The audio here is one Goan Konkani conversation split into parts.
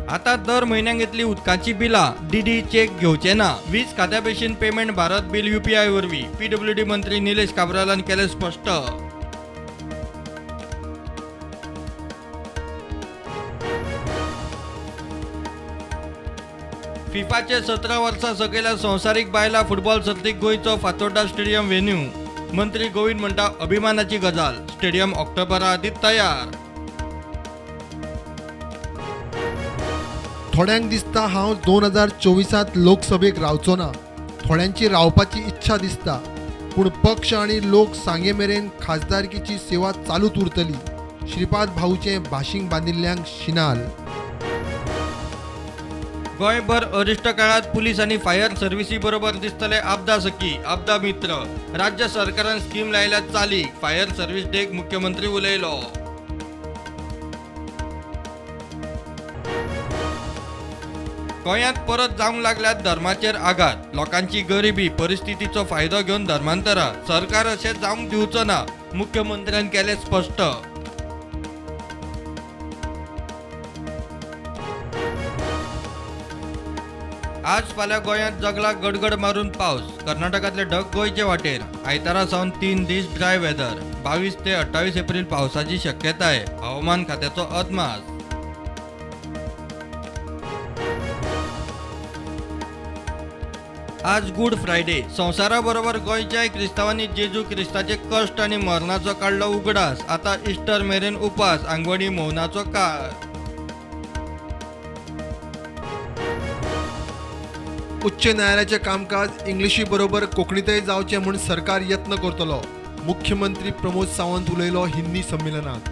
आता दर म्हयन्याक येतली उदकाची बिलां डीडी चेक घेवचे ना. वीज खात्या भशेन पेमेंट भारत बिल यूपीआय वरवीं पीडब्ल्यूडी मंत्री निलेश काब्रालान केलें स्पश्ट. फिफाचे 17 वर्सां सकयल्या संवसारीक बायलां फुटबॉल सर्तीक गोंयचो फातोर्डा स्टेडियम व्हेन्यू. मंत्री गोविंद म्हणटा अभिमानाची गजाल, स्टेडियम ऑक्टोबरा आदीं तयार. थोड्यांक दिसता हांव 2024 लोकसभेक रावचो ना, थोड्यांची रावपाची इच्छा दिसता, पूण पक्ष आनी लोक सांगे मेरेन खासदारकीची सेवा चालूच उरतली. श्रीपाद भाऊचें भाशींग बांदिल्ल्यांक शिनाल. गोंयभर अरिश्ट काळात पुलीस आनी फायर सर्विसी बरोबर दिसतले आपदा सखी, आपदा मित्र. राज्य सरकारान स्कीम लायल्या चालीक, फायर सर्विस डेक मुख्यमंत्री उलयलो. गोंयांत परत जावंक लागल्यात धर्माचेर आघात. लोकांची गरिबी परिस्थितीचो फायदो घेवन धर्मांतरां. सरकार अशें जावंक दिवचो ना, मुख्यमंत्र्यान केलें स्पश्ट. आज फाल्यां गोंयांत जगला गडगड मारून पावस. कर्नाटकांतले ढग गोंयचे वाटेर. आयतारा सावन 3 दीस ड्राय वेदर. 22 ते 28 एप्रिल पावसाची शक्यताय, हवामान खात्याचो अदमास. आज गुड फ्रायडे. संवसारा बरोबर गोंयच्याय क्रिस्तांवांनी जेजू क्रिस्ताचे कश्ट आनी मरणाचो काडलो उगडास. आतां इस्टर मेरेन उपास, आंगवणी मौनाचो काळ. उच्च न्यायालयाचें कामकाज इंग्लिशी बरोबर कोंकणींतय जावचें म्हूण सरकार यत्न करतलो. मुख्यमंत्री प्रमोद सावंत उलयलो हिंदी संमेलनात.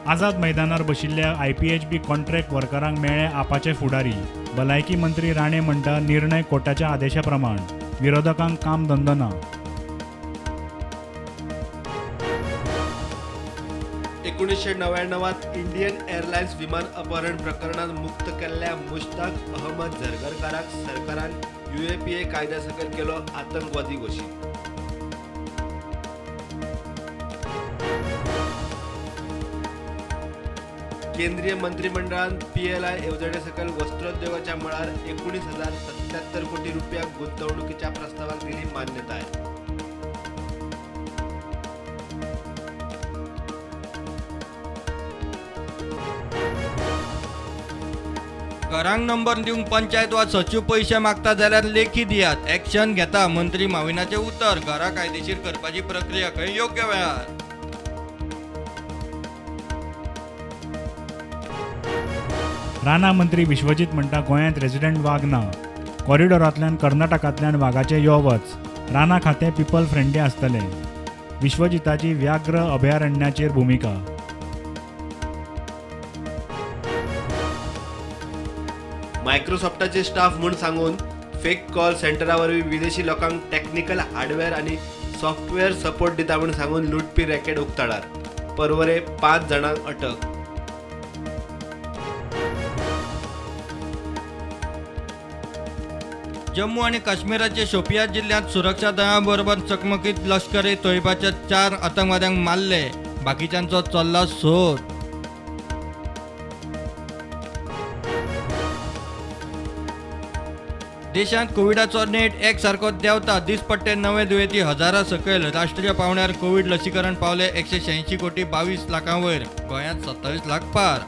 आझाद मैदानार बशिल्ल्या आयपीएचबी कॉन्ट्रॅक्ट वर्करांक मेळ्ळे आपाचे फुडारी. भलायकी मंत्री राणे म्हणटा निर्णय कोर्टाच्या आदेशा प्रमाण, विरोधकांक काम धंदो ना. 1999 इंडियन एअरलायन्स विमान अपहरण प्रकरणात मुक्त केल्ल्या मुश्ताक अहमद झरगरकाराक सरकारान यूएपीए कायद्या सकयल केलो आतंकवादी घोशीत. केंद्रीय मंत्रिमंडळान पीएलआय येवजणे सकयल वस्त्रोद्योगाच्या मळार 19,077 कोटी रुपया गुंतवणुकीच्या प्रस्तावाक दिली मान्यताय. घरांक नंबर दिवंक पंचायत वा सचीव पयशे मागता जाल्यार लेखी दियात, एक्शन घेता मंत्री माविनाचें उतर. घरां कायदेशीर करपाची प्रक्रिया खंय योग्य वेळार. रानां मंत्री विश्वजीत म्हणटा गोंयांत रेजिडंट वाग ना, कॉरिडॉरांतल्यान कर्नाटकांतल्यान वागाचें यो वच. रानां खातें पिपल फ्रेंडली आसतलें. विश्वजिताची व्याघ्र अभयारण्याचेर भुमिका. मायक्रोसॉफ्टाचे स्टाफ म्हूण सांगून फेक कॉल सेंटरा वरवीं विदेशी लोकांक टॅक्निकल हार्डवेअर आनी सॉफ्टवेअर सपोर्ट दिता म्हूण सांगून लुटपी रॅकेट उक्ताडार. पर्वरे 5 जाणांक अटक. जम्मू आनी काश्मीराचे शोपिया जिल्ह्यांत सुरक्षा दळां बरोबर चकमकीत लश्कर ए तोयबाच्या 4 आतंकवाद्यांक मारले, बाकीच्यांचो चल्ला सोद. देशांत कोविडाचो नेट एक सारको देंवता. दिसपट्टे नवे दुयेंती हजारा सकयल. राष्ट्रीय पावंड्यार कोविड लसीकरण पावले 186 कोटी 22 लाखां वयर. गोंयांत 27 लाख पार.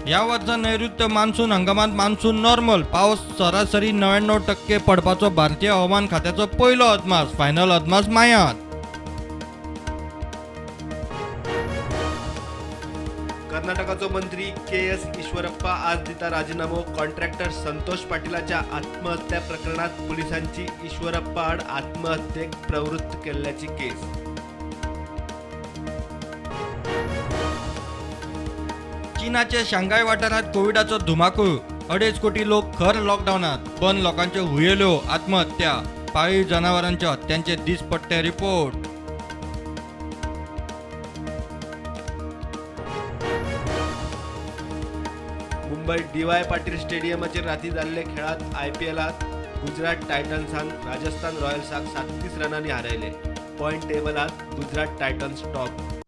ह्या वर्सा नैऋत्य मान्सून हंगामांत मान्सून नॉर्मल. पावस सरासरी 99% पडपाचो भारतीय हवामान खात्याचो पयलो अदमास. फायनल अदमास मायांत. कर्नाटकाचो मंत्री के एस ईश्वरप्पा आज दिता राजीनामो. कॉन्ट्रॅक्टर संतोष पाटीलाच्या आत्महत्या प्रकरणात पोलिसांची ईश्वरप्पा आड आत्महत्येक प्रवृत्त केल्ल्याची केस. चीनाचे शांघाय वाठारांत कोविडाचो धुमाकूळ. 2.5 कोटी लोक खर लॉकडावनात. बंद लोकांच्यो हुयेल्यो, आत्महत्या, पाळीव जनावरांच्या हत्यांचे दिसपट्टे रिपोर्ट. मुंबय डीवाय पाटील स्टेडियमाचेर राती जाल्ले खेळात आयपीएलात गुजरात टायटन्सान राजस्थान रॉयल्साक 37 रनांनी हारयले. पॉयंट टेबलात गुजरात टायटन्स टॉप.